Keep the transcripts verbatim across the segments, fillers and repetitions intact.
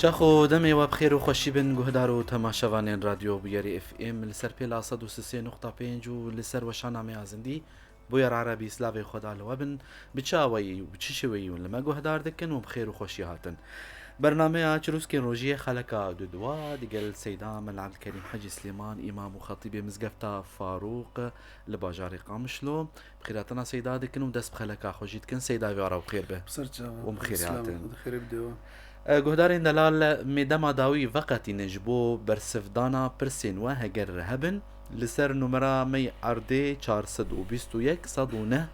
Çax û demê we bi xêr û xweşî bin, guhdar û temaşevanên Radyo Bûyerê F M li ser pêla sed û sê nokta pênc û li ser weşana me ya zindî. Bûyer Erebî, slavê Xweda li we bin, bi çi awayî û bi çi şêweyî hûn li me guhdar dikin û bi xêr û xweşî hatin. Bernameya Çirûskên Rojiyê xeleka duduwa digel Seyda Mela Ebdulkerîm Hecî Silêman, îmam û xetîbê Mizgefta Farûq li bajarê Qamişlo. Bi xêrhatina Seyda dikin û dest bi xeleka xwe jî dikin. Seyda, vê ara bi xêr be. Bi ser çava. Û bi xêr hatin. Bi xêrê bi dewa. E, guhdarên delal, me dema dawî veqetîne ji bo bersivdana pirsên we heger hebin, li ser numera me yê erdê çar sed û bîst û yek sed û neh,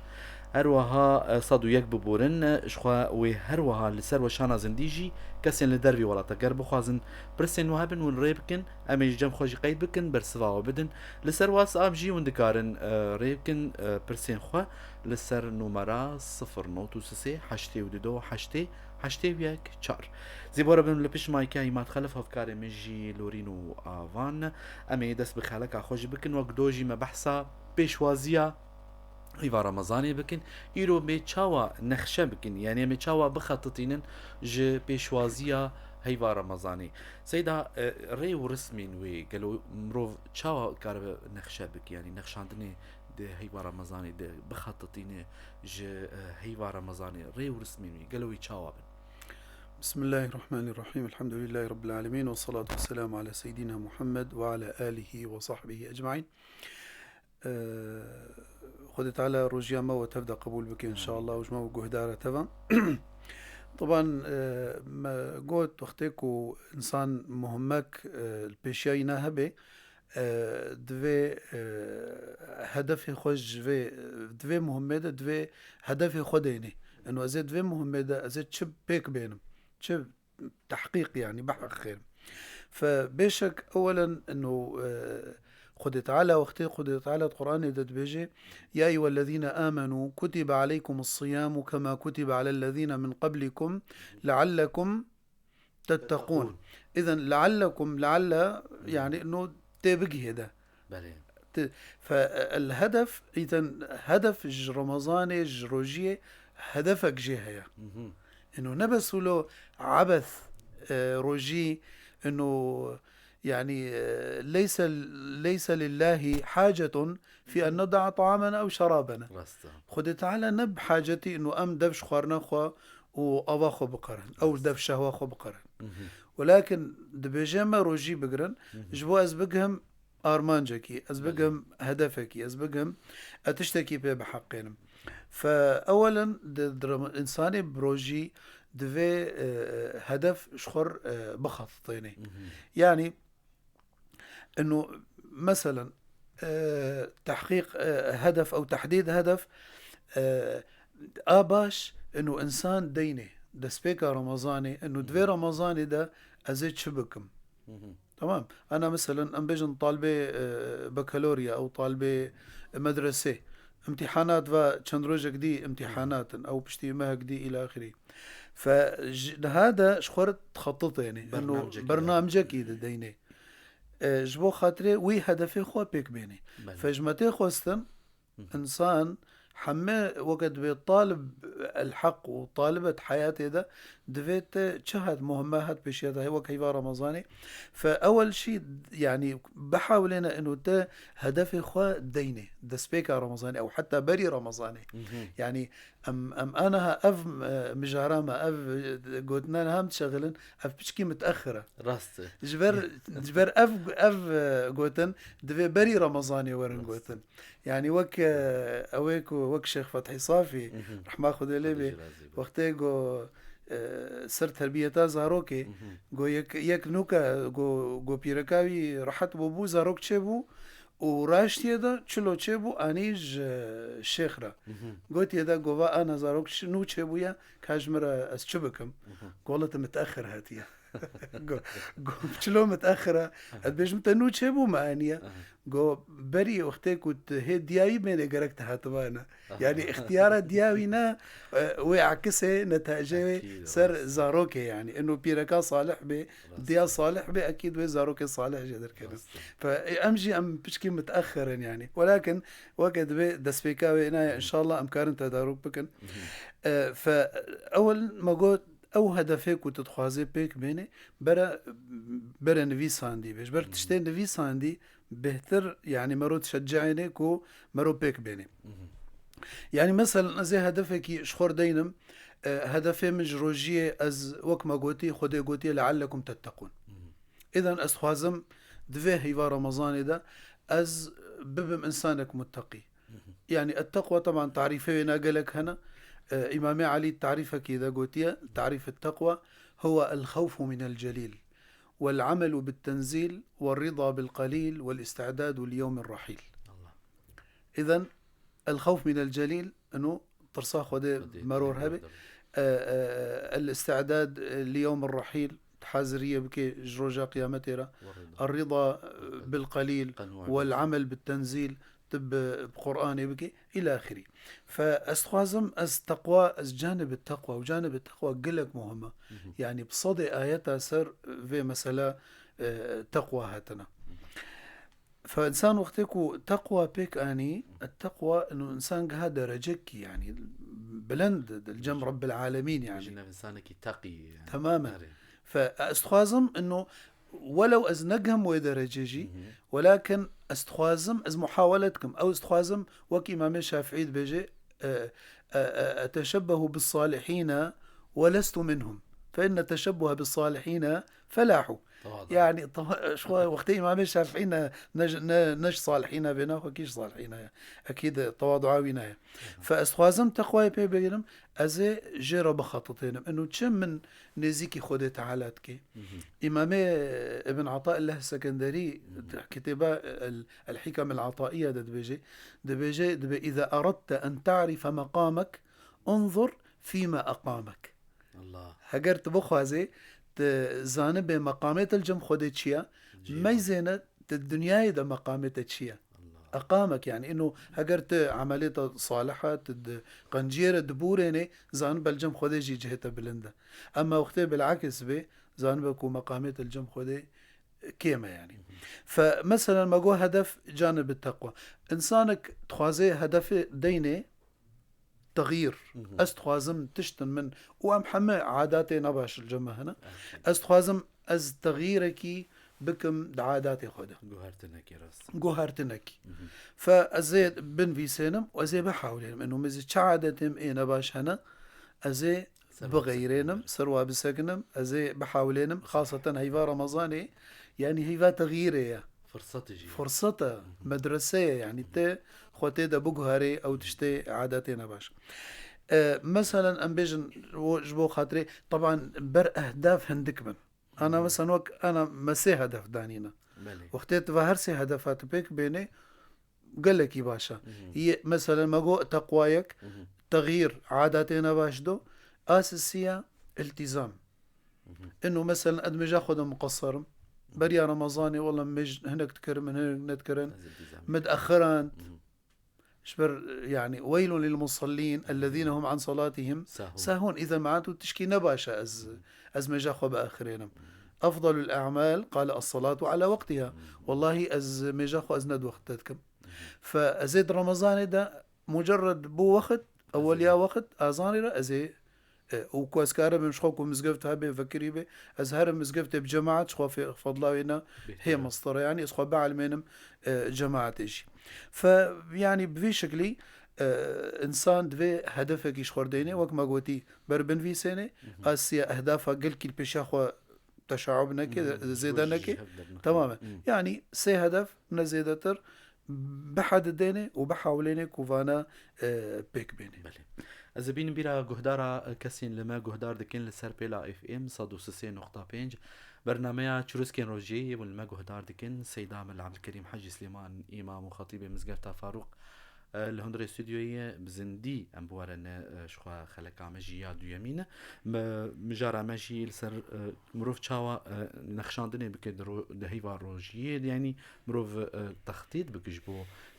her wiha, e, sed û yek biborin, e, ji xwe wê her wiha li ser weşana zindî jî kesên li dervî welat eger bixwazin pirsên we hebin, hûn rê bikin, em ê ji cem xwe jî qeyd bikin, bersiva we bidin. Li ser WhatsApp jî hûn dikarin, e, rê bikin, e, pirsên xwe li ser numera sifir not û sê heştê û du heştê heştê û yek çar. Zîbore bin li pişt mayke Îmad Xelif, hevkarê min jî Lorîn û Avan. Em ê dest bi xeleka xwe jî bikin, wek do jî me behsa pêşwaziya heyva Remezanê bikin. Îro em ê çawa nexşe bikin, yanî em ê çawa bixetitînin ji pêşwaziya heyva Remezanê. Seyda, e, rê û rismên wê gelo mirov çawa karibe nexşe bike, yanî nexşandinê di heyva Remezanê de bixetitîne ji, e, heyva Remezanê, rê û rismên wê gelo wê çawa bin? بسم الله الرحمن الرحيم. الحمد لله رب العالمين، والصلاة والسلام على سيدنا محمد وعلى آله وصحبه أجمعين. Ee, Xwedê Teala rojiya me û tev de qebûl bike, Amîn, inşallah, û ji me û guhdara tev e. Tiban, e, me got, wextê ku insan muhimmek, e, li pêşiya wî ne hebe, e, divê, e, hedefê xwe ji vê, divê muhimmê de, divê hedefê xwe deynê. Eno ez ê divê muhimmê de, ez ê çi pêk bênim? Çi tehqîq, yanî biheqîqînim. Fe bêşek ewelen eno, e, Xwedê Teala, wextê Xwedê Teala di Qur'anê de dibêje, "Ya eyyuhellezîne âmenû kutibe aleykumus siyâmu kema kutibe alellezîne min qablikum leallekum tetteqûn." Îzen leallekum, lealle, yanî eno tê bigihê de. Belê. Ti-, fe, el hedef, îzen hedef ji Remezanê, ji rojiyê hedefek jê heye. Mhm. Eno ne bes wilo ebeth, e, rojî, eno, yanî, e, leyse, leyse lillahi hacetun fi en neda'a ta'amena ew şerabena. Rast e. Xwedê Teala ne bi hacetî eno em dev ji xwarina xwe û ava xwe biqerin, ew dev şehwa xwe biqerin. Mhm. Welakin dibêje me rojî bigirin, mhm, ji bo ez bigihim armancekî, ez, belê, bigihim hedefekî, ez bigihim, ez tiştekî pê biheqênim. Fe ewelen di, di rem-, însanê bi rojî divê, e, hedef ji xwe, e, bixetitênê. Mhm. Yanî, eno, meselen, e, tehqîq, e, hedef ew tehdîd hedef, e, a baş, eno însan deynê, destpêka Remezanê, eno divê, mhm, Remezanê de ez ê çi bikim? Mhm. Tamam. Ana, meselen, em bêjin talibê, e, bakalorya ew talibê medresê. Îmtîhanat va çend rojek dî îmtîhanat in, ew piştî mehek dî îlâ axirî. Fe ji niha de ji xwe re dixetitênê. Eno bernamcekî, bernamcekî dideynê. E, ji bo xatirê wî hedefê xwe pêk bênê. Belê. Fe ji me tê xwestin, Hı hı. Însan heme weke dibê talib el heq û talibet heyatê de divê te çi hat muhimme hat pêşiya te wek heyva Remezanê. Fe ewel şî, yanî bihawlêne ino te hedefê xwe deynê, destpêka Remezanê ew heta berî Remezanê. Hı hı. Yanî em, em aniha ev, e, mijara me, ev, e, gotina niha em dişexilin, ev piçkî mitexir e. Rast e. Ji ber, ji ber ev, ev, e, gotin divê berî Remezanê werin, rast, gotin. Yanî wek, e, ew ê ku wek Şêx Fethî Safî, mhm, rehma Xwedê lê bê, Xwedê jî razî be, wextê go, e, ser terbiyeta zarokê, mhm, go yek, yek nûke, go, go pîreka wî rehet bûbû, zarok çêbû û raştiye de çilo çêbû anî ji şêx re. Mhm. Gotiye de, gova ana zarok çi-, nû çêbûye, ka ji min re ez çi bikim? Mhm. Go wele tu mitexir hatiye. Go, go, çilo mitexir e. Ez dibêjim te nû çêbû me aniye. Aha. Go berî wextê ku tu hê diya wî bênê gerek te hatibane. Aha. Yanî îxtiyara diya wî ne, e, wê ekisê netecê wê, ekîd, ser, rast, zarokê yanî. Ino pîreka salih bê, rast, diya salih bê, ekîd wê zarokê salih jê derkevin. Rast. Fe, e, em jî em piçkî mitexir in yanî. Welakin weke dibê destpêka wê naye, hı, înşallah em karin tedarûk bikin. Hı hı. E, fe, ewel me got, ew hedefê ku tu dixwazê pêk bênê, bere, bere nivîsandî bê. Ji ber tiştê nivîsandî bêhtir, yanî mero dişeceyênê ku mero pêk bênê. Yanî, meselen, ez ê hedefekî ji xwe deynim, e, hedefê min ji rojiyê, ez, wek me gotî, Xwedê gotiye, "Leallekum tettekûn." Îden ez dixwazim di vê heyva Remezanê de ez bibim însanek mutteqî. Yanî, etteqwa, teban, tarîfê wê ne gelek hene. E, Îmamê Elî tarîfekî de gotiye, "Tarîf etteqwa huwe el-xewfu minel celîl, wel-amelu bit-tenzîl, wel-rida bil-qelîl, wel-îstidadu li yewmir-rehîl." Allah. Îden, el-xewf minel celîl, ino tirsa Xwedê Xwedê meror meror hebe. Hebe. E, e, el-îstidad, e, li yewmir-rehîl, haziriyê bike ji roja qiyametê re. Wel-rida. Er-rida, e, bil-qelîl, Qenûa. Wel-amel bit-tenzîl, tu bi, bi Qur'anê bike, îlâ axirî. Fe ez dixwazim, ez teqwa, ez canibê teqwa, û canibê teqwa gelek muhim e. Yanî bi sedê ayeta ser vê mesela, e, teqwa hatine. Fe însan wextê ku teqwa pêk anî, teqwa ino însan giha derecekî, yanî bilind di cem Rebbil Alemîn, yanî. Ji nev însanekî teqî, yanî. Temamen. Erê. Fe ez dixwazim ino welew ez negihim wê derecê jî, welakin ez dixwazim, ez muhawele dikim. Ew ez dixwazim, wek Îmamê Şafîî dibêje, e, e, e, "Eteşebbehu bis-salihîne ve lestu minhum. Fe inne teşebbuhe bis-salihîne felahu." Tewadu. Yanî, tewa-, ji xwe wextê Îmamê Şafîî ne, ne ji, ne, ne ji salihîne bê, naxwe kî ji salihîne ye. Ekîd tewadua wî ne ye. Fe ez dixwazim teqwayê pê bigînim, ez ê jê re bixetitênim. Ino çi min nêzîkî Xwedê Teala dike. Îmamê Ibn Ata Elleh Sekenderî di kitêba El, El-Hikam El-Ataiye de dibêje, dibêje, dibe, "Îza eradte en ta'rife meqamek, unzur fîme eqamek." Allah. Heger tu bixwazê, tu zanibê meqamê te li cem Xwedê çi ye, Cihê meyzêne tu dinyayê de meqamê te çi ye. Allah. Eqamek, yanî, ino heger tu emelê te salih e, tu di qenciyê re dibûrênê, zanibe li cem Xwedê jî cihê te bilind e. Ema wextê bilakis bê, zanibe ku meqamê te li cem Xwedê kêm e, yanî. Fe, meselen, me got hedef canibê teqwa. Însanek dixwazê hedefê deynê, texyîr. Ez dixwazim tiştin min û em heme adatê nebaş li cem me hene. Ez dixwazim ez texyîrekî bikim di adatê xwe de. Guhertinekî rast. Guhertinekî. Fe ez ê binvîsênim û ez ê bihewlênim. Eno min zî çi adetê min ê nebaş hene, ez ê Ser wa bixeyrênim, bisekinem. Ser wa bisekinim, ez ê bihewlênim. Xaseten heyva Remezanê, yanî heyva texyîrê ye. Firsete jî. Firsete, medrese ye, yanî te xwe tê de biguherê, ew tiştê adetê nebaş. E, meselen, em bêjin, o, ji bo xatirê, teban ber ehdaf hindik bin. Ana, meselen, wek ana me sê hedef danîne. Belê. Wextê tu ve her sê hedefa tu pêk bênê, gelekî baş e. Yê, meselen, me got teqwa yek, texyîr, adatê nebaş do, a sisiya iltîzam. Eno, meselen, ez mêja xwe de muqesserim. Beriya Remezanê, wela mêj hinek dikirim, hinek nedikirin. Ez iltîzam. Me diexirand. Ji ber, yanî, "Weylun lil musallîn, ellezîne hum an salatihim Sahûn. Sahûn." Îzen me'na tu tişkî nebaş e ez, ez mêja xwe biexirênim. "Efdalul a'mal, qale, es-salatu ala waqtiha." Wellahî ez mêja xwe ez ne di wextê dikim. Fe ez ê di Remezanê de, mucerred bo wext, eweliya wext, azanê re ez ê, e, û ku ez karibim ji xwe ku mizgeft hebê, vekirî bê, ez herim mizgeftê bi cemaet, ji xwe fe-, fedla wê ne hê mestir e. Yanî ez xwe bielmênim, e, cemaetê jî. Fe, yanî bi vî şiklî, e, însan divê hedefekî ji xwe deyne, wek me gotî, ber binvîsêne, a siya ehdafa gelkî li pêşiya xwe teşaub neke, zêde neke. Tamam e. Yanî sê hedef, ne zêdetir, bihedidêne û bihawlêne ku vana, e, pêk bêne. Belê. Ez dibînim bîra guhdara, e, kesên li me guhdar dikin li ser pêla F M sed û sê nokta pênc. Bernameya Çirûskên Rojê ye û li me guhdar dikin Seyda Mela Ebdulkerîm Hecî Silêman, îmam û xetîbê Mizgefta Farûq. E, li hundirê stûdyoyê bi zindî em bi we re ne, e, ji xwe xeleka me jî ya duyemîn e. Me, mijara me jî li ser, e, mirov çawa, e, nexşandinê bike di ro-, di heyva rojiyê de, yanî mirov, e, textît bike ji bo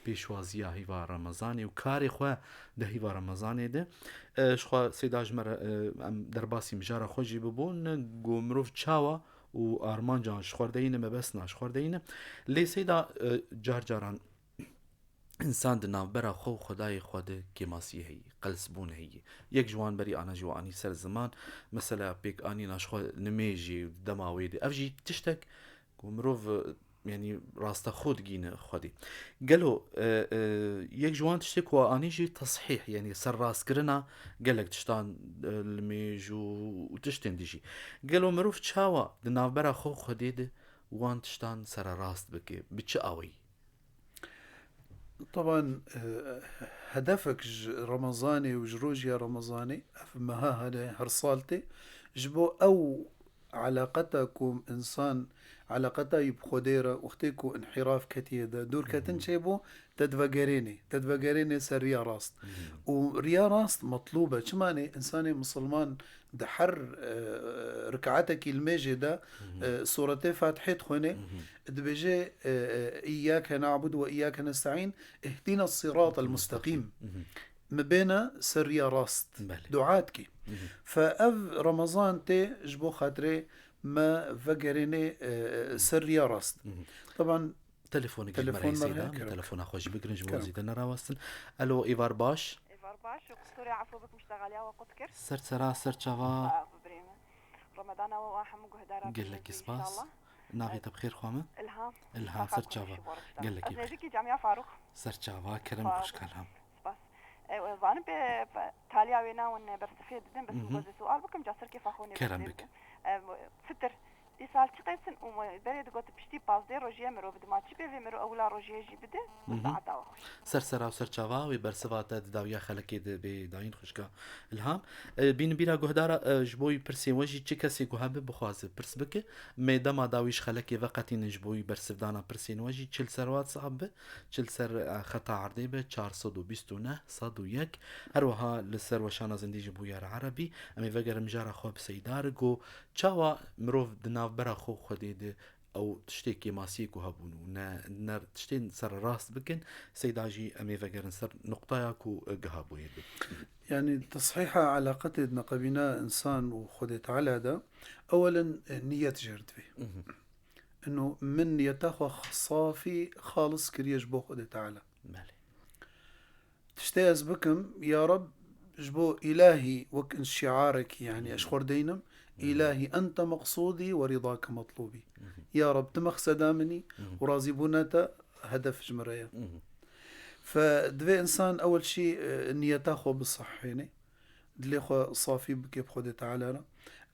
pêşwaziya heyva Remezanê û karê xwe di heyva Remezanê de. E, ji xwe Seyda ji me re, e, em derbasî mijara xwe jî bibûn, ku mirov çawa û armancan ji xwe deyne, mebestina ji xwe deyne. Lê Seyda, e, car caran Însan di navbera xwe û Xwedayê xwe de kêmasî heyî, qelsbûn heyî. Yek ji wan berî ana jî we anî ser ziman, mesela pêkanîna ji xwe nimêjê û dema wê de. Ev jî tiştek ku mirov, e, yanî rastex digihîne Xwedê. Gelo, e, e, yek ji wan tiştê ku we anî jî teshîh, yanî serrastkirina gelek tiştan, e, limêj û, û tiştên dî jî. Gelo mirov çawa di navbera xwe û Xwedê de wan tiştan sererast bike? Bi çi awayî? Teban, e, hedefek ji Remezanê û ji rojiya Remezanê, ev meha hene her sal tê, ji bo ew eleqeta ku însan eleqeta wî bi Xwedê re, wextê ku înhîraf ketiye de, dûrketin çêbû, te divegerênê, te divegerênê ser riya rast. Û riya rast metlûb e. Çima ne însanê misilman di her, e, rikaetekî limêjê de, e, suretê Fatihê dixwêne, dibêje, e, e, "Îyyâke na'budu ve îyyâke nesta'în, ihdîne sîratel mustaqîm." Me bêne ser riya rast. Belê. Dua dikî. Fe ev Remezan tê ji bo xatirê me vegerênê, e, ser riya rast. Teban Telefonê telefon gişmere heye, Seyda, kerem. Telefona xwe jî bigirin, ji bo zîde nerawestin. Alo, êvar baş. Êvar baş, qusûrê efû bikim, ji te xaliya we qut kir. Ser sera, ser çava. Sağ ol, birê min. Remedana we û hemû guhdara gelekî spas. Navê te bi xêr xwe min? Îlham. Îlham, ser çava. Gelekî. Ez nêzîkî Camiya Farûq. Ser çava, kerem xweşka Îlham. Spas. E, e, zanim pê, pê taliya wê nawin bersifê didin, bes min goz sual bikim, ca ser kêfa xwe nê. Kerem bike. E, fitir. Îsal çi qesin û berê digot piştî pazdeh rojiyê mirov dima çi pê vê mirov ewila rojiyê jî bide, saeta we xweş. Ser sera û ser çava wê bersiva te di dawiya xelekê de bê dayîn xwişka Îlham. E, bînbîra guhdara, e, ji bo wî pirsên we jî çi kesê ku hebe bixwaze pirs bike, me dema dawî ji xelekê veqetînin ji bo wî bersivdana pirsên we jî çi li ser WhatsApp be, çi li ser, e, xeta erdê be, çar sed û bîst û neh, sed û yek. Her wiha li ser weşana zindî ji bûyera erebî. Em ê vegerin mijara xwe bi Seyda re ku çawa mirov di navbera xwe û Xwedê de ew tiştê kêmasiyê ku hebûn û ne, ne tiştên sererast bikin. Seyda jî em ê vegerin ser nuqtaya ku, e, giha bûyê be. Yanî, teshîha eleqetê di neqebîna însan û Xwedê Teala de, ewelen, e, niyet jêr divê. Ino min niyeta xwe safî, xalis kiriye ji bo Xwedê Teala. Belê. Tiştê ez bikim, ya Reb, ji bo îlahî wek in şiarekî, yanî ez xwe deynim, îlahî ente meqsûdî ve rîdake metlûbî. Ya Reb, tu mexseda min î û razîbûna te hedef ji min re ye. Fe divê însan ewel şî, e, niyeta xwe bisehhêne. Dilê xwe safî bike bi Xwedê Teala re.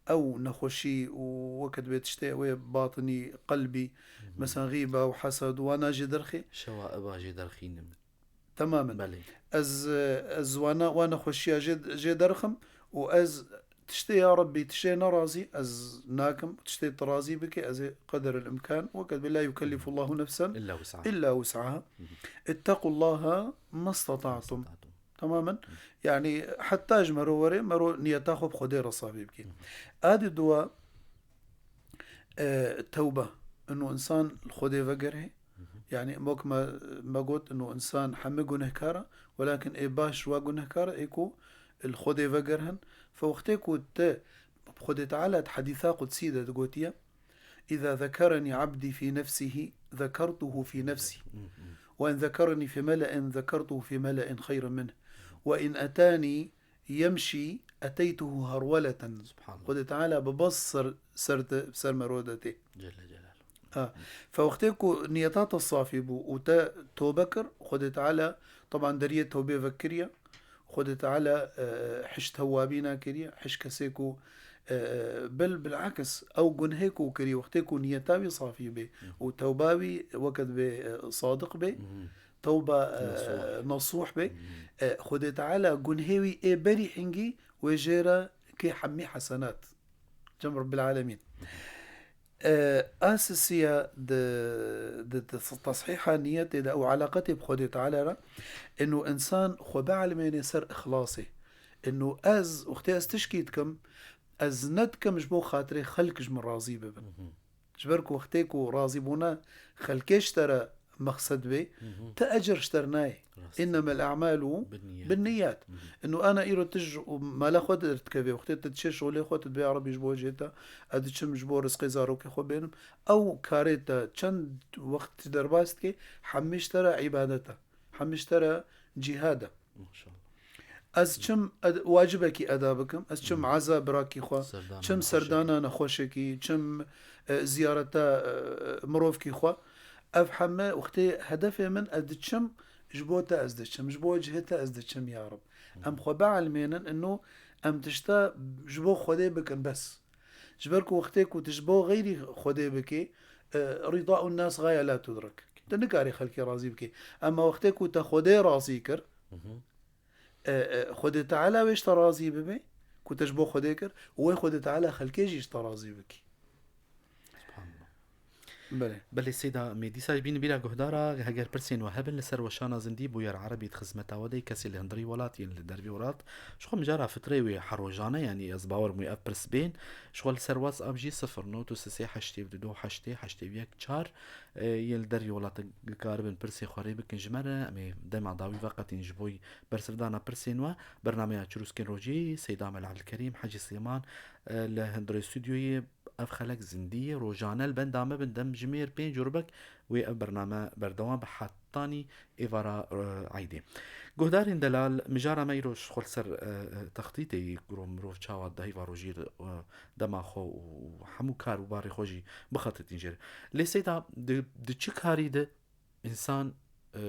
Ew nexweşî û weke divê tiştê ew ê batinî, qelbî, mesela xîbe û hesed û wana jê derxê. Şewa eba jê derxînim. Temamen. Belê. Ez, ez wana, wana xweşiya jê, jê derxim û ez tiştê ya Rebbî, tiştê nerazî ez nakim, tiştê tu razî bike, ez ê qeder el imkan, weke divê la yukellifullahu nefsen illa wus'aha. Illa wus'aha. Ittaqullaha mastata'tum. Temamen. Yanî heta ji mero were, mero niyeta xwe bi Xwedê re safî bike. A di dua, e, tewbe. Ino însan li Xwedê vegere. Yanî wek me, me got, ino însan hemî gunehkar e, welakin ê baş ji wa gunehkar e, ê ku li Xwedê vegerhin. Fe wextê ku te bi Xwedê Teala di hedîsa qudsî de digotiye, "Îza zekerenî abdî fî nefsihî, zekertuhu fî nefsî. Ve in zekerenî fî mele'in, zekertuhu fî mele'in xeyren minh. Ve in etanî yemşî, eteytuhu herweleten." Subhanallah. Xwedê Teala bi bes ser, ser te, ser mero de tê. Celle Celaluhu. Ha. Fe wextê ku niyeta te safî bû û te tobe kir, Xwedê Teala, teban deriyê tewbê vekiriye. Xwedê Teala, e, hiş tewabîna kiriye, hiş kesê ku, e, e, bil, bilakis, ew gunhê ku kirî, wextê ku niyeta wî safî bê û tewba wî weke divê, e, sadiq bê, tewba, e, Nasuh. Nasuh bê, e, Xwedê Teala gunhê wî ê berî hingî wê jê re kê hemî hesenat. Cem Rabbil Alemîn. E, a sisiya di, di, di teshîha niyetê de û eleqetê bi Xwedê Teala re, ino însan xwe bielmêne ser îxlasê. Ino ez, wextê ez tişkî dikim, ez nedikim ji bo xatirê xelk ji min razî bibin. Ji ber ku wextê ku razîbûna xelkê ji te re mexsed bê, ti ecir ji te re nayê. Rast. Innemel a'malu binniyat. Ino ana îro tu ji mala xwe derdikevê, wextê tu diçê şolê xwe, tu dibê, "Ya Rebî, ji bo cihê te ez diçim, ji bo rizqê zarokê xwe bênim." Ew karê te çend wext tu derbas dikê, hemî ji te re îbadet e. em ji te re cîhad e. Maşallah. Ez çim ed-, wacibekî eda bikim, ez çim Hı. eza birakî xwe, Serdana çim nexweşekî. serdana nexweşekî, çim, e, ziyareta, e, mirovkî xwe. Ev heme wextê hedefê min ez diçim, ji bo te ez diçim, ji bo cihê te ez diçim ya Reb. Hı. Em xwe bielmênin, ino em tişta ji bo Xwedê bikin bes. Ji ber ku wextê ku tu ji bo xeyrî Xwedê bikê, e, rîda û nas gaya la tudrek. Tu nikarî xelkê razî bikê. Ema wextê ku te Xwedê razî kir, Hı hı. e, e, Xwedê Teala wê ji te razî bibe, ku te ji bo Xwedê kir, û wê Xwedê Teala xelkê jî ji te razî bikî. Subhanallah. Belê. Belê Seyda, me dîsa ji bîn bîra guhdara, heger pirsên we hebin li ser weşana zindî, bûyer erebî di xizmeta we de, kesê li hundirî welat yên li dervî welat, ji xwe mijara fitrê wê her rojane, yanî ez bawer bûm wê ev pirs bên, ji xwe li ser WhatsApp jî sifir not sê sê heştê du du heştê heştê yek çar, e, yên li dervî welat dikaribin pirsê xwe rê bikin ji me re, em ê dema dawî veqetîn ji bo bersivdana pirsên we. Bernameya Çirûskên Rojî, Seyda Mela Elkerîm, Hecî Sêman, e, li hundirê stûdyoyê, ev xelek zindî ye, rojane li benda me bin, dem jimêr pênc û rubek wê ev bername berdewam be hetanî êvara, e, eydê. Guhdarên delal, mijara me îro ji xwe li ser, e, e, textîtê yî, ku mirov çawa di heyva rojî, e, dema xwe û hemû kar û barê xwe jî bixetitîn jê re. Lê Seyda, di, di çi karî de însan, e,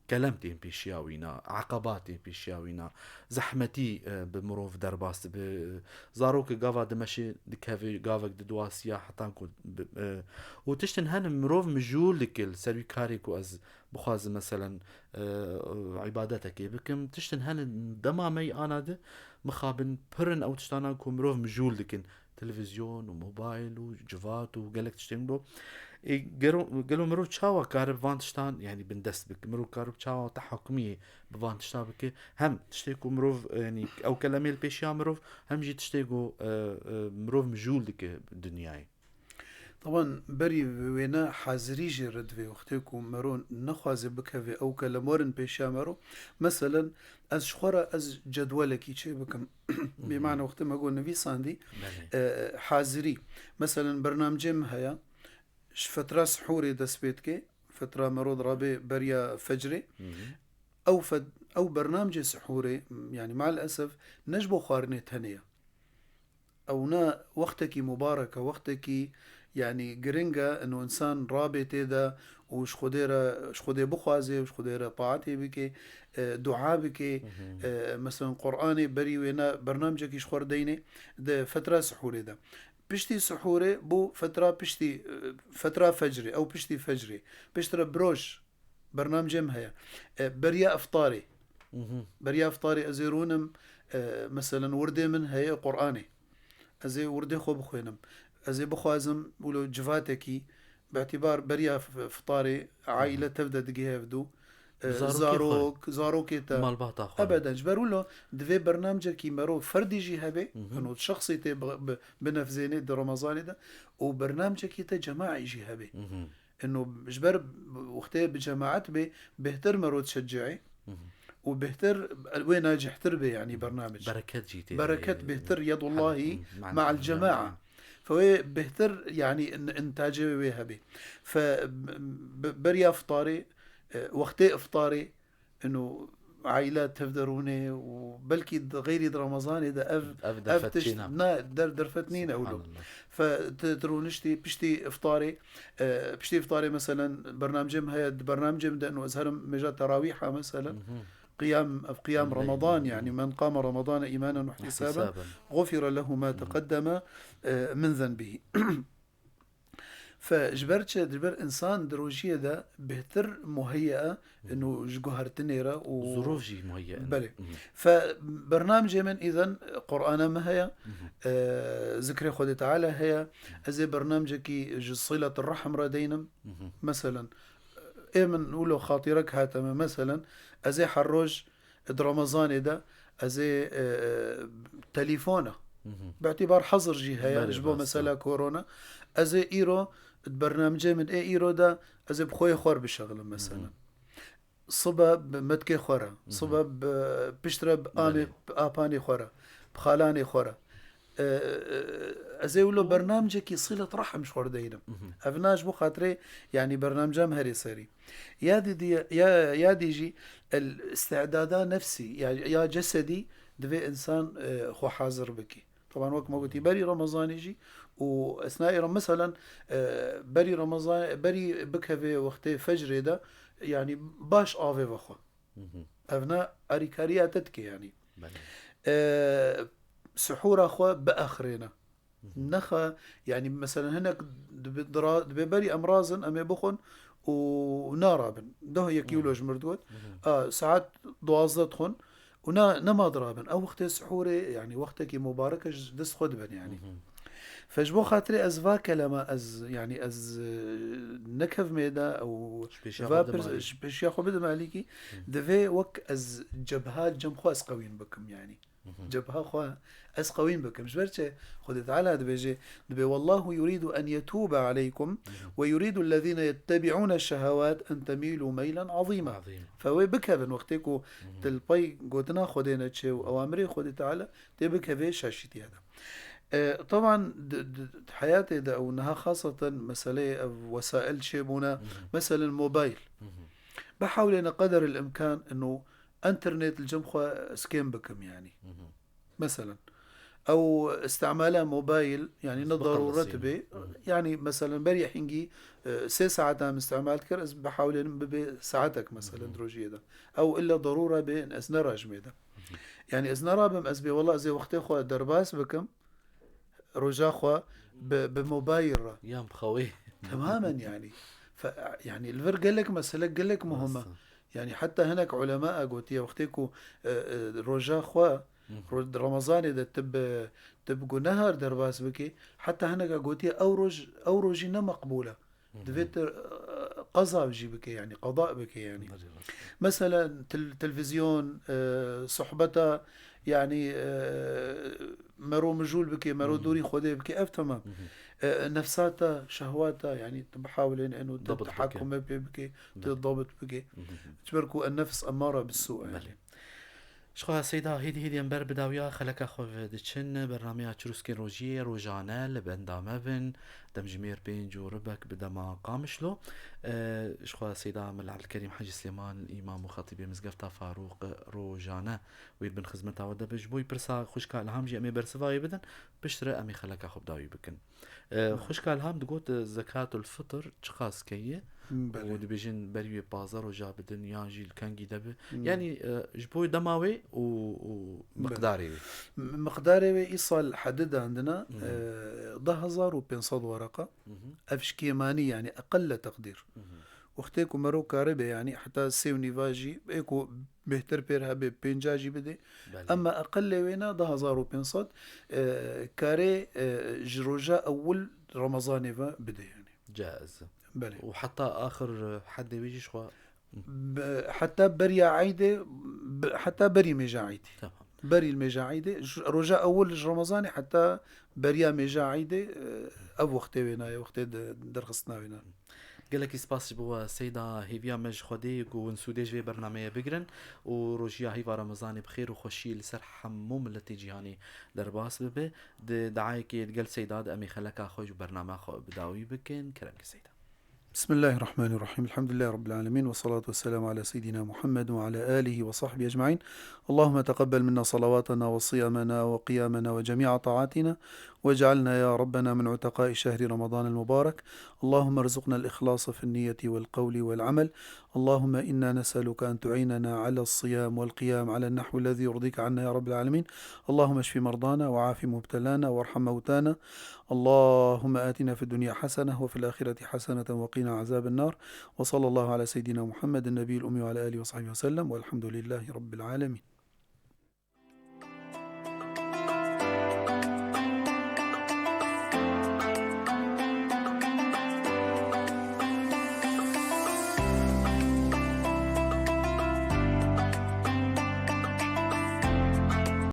kelem tên pêşiya wîna, eqebat tên pêşiya wîna, zehmetî, e, bi mirov derbas dibe, zarokê gava dimeşe dikeve, gavek diduwa siya hetan ku bi, e, û tiştin hene mirov mijûl dike li ser wî karê ku ez bixwazim, meselen, e, îbadetekê bikim. Tiştin hene dema me yî ana di mixabin pir in ew tiştana ku mirov mijûl dikin. Televîzyon û mobayl û civat û gelek tiştên wilo. Ê, gelo, gelo mirov çawa kare bi van tiştan, yanî bindest bike? Mirov kare çawa tehakimiyê bi van tişta bike? Hem tiştê ku mirov, e, yanî ew kelemê li pêşiya mirov, hem jî tiştê ku, e, e, mirov mijûl dike dinyayê. Taban berî wêne hazirî jê re divê, wextê ku mero nexwaze bikeve ew kelem werin pêşiya mero. Meselen, ez ji xwe re ez cedwelekî çê bikim. Bêmane wextê me got nivîsandî, Belê. e, hazirî. Meselen, bernamcê min heye, ji fetra sihûrê dest pê dike, fetra mero dirabe beriya fecrê. Hı hı. Ew fed-, ew bernamcê sihûrê, yanî, maal esef, ne ji bo xwarinê tenê ye. Ewna wextekî mubarek e, wextekî, yanî, giring e, ino însan rabê tê de û ji Xwedê re, ji Xwedê bixwaze û ji Xwedê re taetê bike, e, dua bike. Hı hı. E, meselen, Qur'anê berî wêne bernamcekî ji xwe re deyne di fetra sihûrê de. Piştî sihûrê bû fetra piştî, e, fetra fecrê, ew piştî fecrê. Piştre biroj bernamcê min heye. E, beriya iftarê. Mhm. Beriya iftarê ez ê rûnim, e, meselen, wirdê min heye Qur'anê. Ez ê wirdê xwe bixwênim. Ez ê bixwazim wilo civatekî, bi îtîbar beriya f-, iftarê, aîle Mhm. tev de digihê hevdû. E, Zarokê xwe. zarok, zarokê te. Malbata xwe. Ebeden, ji ber wilo divê bernamcekî mero ferdî jî hebe, Mhm. ino şexsî tê bi, bi, binefzênê di Remezanê de, û bernamcekî te cemaî jî hebe. Mhm. Ino ji ber wextê bi cemaet bê, bêhtir mero dişecci'ê Mhm. û bêhtir wê nacihtir bê, yanî bernamec. Bereket jî tê Bereket de. bêhtir, yedullahî Hı, ma-, ma'al ma-, cema'a. Fe wê bêhtir, yanî in-, intacê wê wê hebê. Fe b-, b-, beriya iftarê, e, wextê iftarê, ino aîle tev de rûnê û belkî di xeyrî di Remezanê de ev, Ev ev derfet tişt çêna. ne, der-, derfet nîne ewlo. Subhanallah. Fe ti, ti rûniştî piştî iftarê, e, piştî iftarê meselen bernamcê min heye, di bernamcê min de ino ez herim mêja terawîha meselen. Mhm. Qiyam, ev qiyam Leyl. Ramadan, yanî men qama Ramadane îmanen û ihtisaben, Ihtisaben. gufire lehu ma Mhm. teqeddeme, e, min zenbihî. Fe ji ber çi? Ji ber însan di rojiyê de bêhtir muheyye e, ino ji guhertinê re û Zorof jî muheyye in. Belê. Mhm. Fe bernamcê min îden Qur'ana min heye, Mhm. e, zikrê Xwedê Teala heye. Ez ê bernamcekî ji Siletir Rehm re deynim. Mhm. Meselen, ê min wilo xatirek hate me, meselen, ez ê her roj di Remezanê de ez ê, e, e, telefona. Mhm. Bi îtîbar hezir jî heye Belê, ji bo rast e. mesela korona. Ez ê îro di bernamcê min ê îro de ez ê bi xweyê xwe re bişexilim mesela. Mhm. Sibe bi metkê xwe re, Mhm. sibe bi piştre bi amê, Belê. bi apanê xwe re, bi xalanê xwe re. E, e, ez ê wilo bernamcekî silet rehm ji xwe re deynim. Ev na ji bo xatirê, yanî bernamca me herê serî. Ya dî, ya, ya dî jî el istidada nefsî, ya, ya cesedî divê insan, e, xwe hazir bike. Taban wek me gotî berî Remezanê jî û esnayê Rem-, meselen, e, berî Remezan, berî bikeve wextê fecrê de, yanî baş avê vexwe. Ev ne arîkariya te dike, yanî. Belê. E, sihûra xwe biaxirêne. Nexa, yanî, meselen, hinek dibe dira-, dibe berî em razin, em ê bixwin û narabin. Deh yekî wilo ji mir digot, a, saet duwazdeh dixwin û na, nema dirabin. Ew wextê sihûrê, yanî, wextekî mubarek e, ji dest xwe dibin, yanî. Fe ji bo xatirê ez va kelema, ez, yanî, ez, e, nekevmê de ew Ji pêşiya va xwe bidim pirs-, alîkî. Ji pêşiya xwe bidim alîkî, divê wek ez cebha cem xwe ez qewîn bikim, yanî. Cebha xwe ez qewîn bikim. Ji ber çi? Xwedê Teala dibêje, dibê, "Wallahu yuridu en yetûbe aleykum ve yuridu ellezîne yettebi'ûne şehewat en temîlû meylen azîma." Azîm. Fe wê bikevin, wextê ku til pey gotina Xwedê neçe û ewamirê Xwedê Teala tê bikevê şaşîtiya de. E, taban di, di, di heyatê de û niha xaseten meseleyê ev wesail çêbûne, meselen mobayl. Bihewlêne qeder el imkan inu enternet li cem xwe ez kêm bikim, yanî. Meselen, ew istimala mobayl, yanî ne Muxellisî. Darûret bê, yanî, meselen, beriya hingî, e, sê saet em istimal dikir, ez bihewlênim bibe saetek, meselen, di rojiyê de. Ew illa darûre bê, ez nerajmê de. Yanî, ez nerabim, ez bê, wela, ez ê wextê xwe derbas bikim, roja xwe bi, bi mobayl re. Yan bi xewê. Temamen, yanî. Fe-, yanî, li vir gelek mesele, gelek muhim e. Rast e. Yanî, heta hinek ulema gotiye, wextê ku, e, e, roja xwe, ro-, Remezanê de tu bi, tu bi gunehar derbas bikê, heta hinek gotiye, ew roj, ew rojî ne meqbûl e. Divê tu, e, qeza jî bike, yanî, qeda bike, yanî. Belê, rast. Mesela, tel-, televîzyon, e, sohbeta, yanî, e, mero mijûl bike, mero dorî Xwedê bike, ev temam. E, nefsata, şehwata, yanî, tu bihawlên eno tu Dabit bike. Tehakume pê bike, tu Belê. Dabit bike. Ji ber ku en nefs emmara bi sû, yanî. Belê. Ji xwe Seyda, hêdî hêdî em ber bi dawiya xeleka xwe ve diçin. Bernameya Çirûskên Rojiyê rojane li benda me bin. Demjimêr pênc û ribek bi dema Qamişlo. E, ji xwe Seyda Mela Ebdulkerîm Hecî Silêman, îmam û xetîbê Mizgefta Farûq rojane wê bin xizmeta we de be. Ji bo wî pirsa xwişka Ilham jî em ê bersiva wê bidin. Piştre em ê xeleka xwe bi dawî bikin. E, xwişka Ilham digot, e, Zekatul Fitr çiqas keye? Belê. Û dibêjin berî wê pazdeh roja bidin, yan jî li kengî de bi. Yanî, e, ji bo dema wê û, û Belê. Miqdarê wê. M-, miqdarê wê îsal hedi dandina, e, deh hezar û pênc sed wereqa. Ev ji kêmanî, yanî eqelle teqdîr. Wextê ku mero karibe, yanî heta sê û nîva jî, ê ku bêhtir pêr hebe, pênca jî bide. Belê. Ema eqellê wê ne deh hezar û pênc sed, e, karê, e, ji roja ewil Remezanê ve bide, yanî. Caiz. Belê. Û heta axir, e, hedê wê jî ji xwe Bi-, heta beriya Eydê, bi-, heta berî mêja Eydê. Tamam. Berî mêja Eydê, ji roja ewil ji Remezanê heta beriya mêja Eydê, e, ev wextê wêna ye, wextê de-, derxistina wêna. Gelekî spas ji bo we Seyda, hêviya me ji Xwedê ye ku hûn sûdê ji vê bernameyê bigirin û rojiya heyva Remezanê bi xêr û xweşiyê li ser hemû miletê cîhanê derbas bibe. Di deayekê digel Seyda de em ê xeleka xwe ji bernama xwe bi dawî bikin. Kerem ke Seyda. بسم الله الرحمن الرحيم. الحمد لله رب العالمين، والصلاة والسلام على سيدنا محمد وعلى آله وصحبه أجمعين. اللهم تقبل منا صلواتنا وصيامنا وقيامنا وجميع طاعاتنا، واجعلنا يا ربنا من عتقاء شهر رمضان المبارك. اللهم ارزقنا الإخلاص في النية والقول والعمل. اللهم إنا نسألك أن تعيننا على الصيام والقيام على النحو الذي يرضيك عنا يا رب العالمين. اللهم اشف مرضانا وعاف مبتلانا وارحم موتانا. اللهم آتنا في الدنيا حسنة وفي الآخرة حسنة وقنا عذاب النار. وصلى الله على سيدنا محمد النبي الأمي وعلى آله وصحبه وسلم، والحمد لله رب العالمين.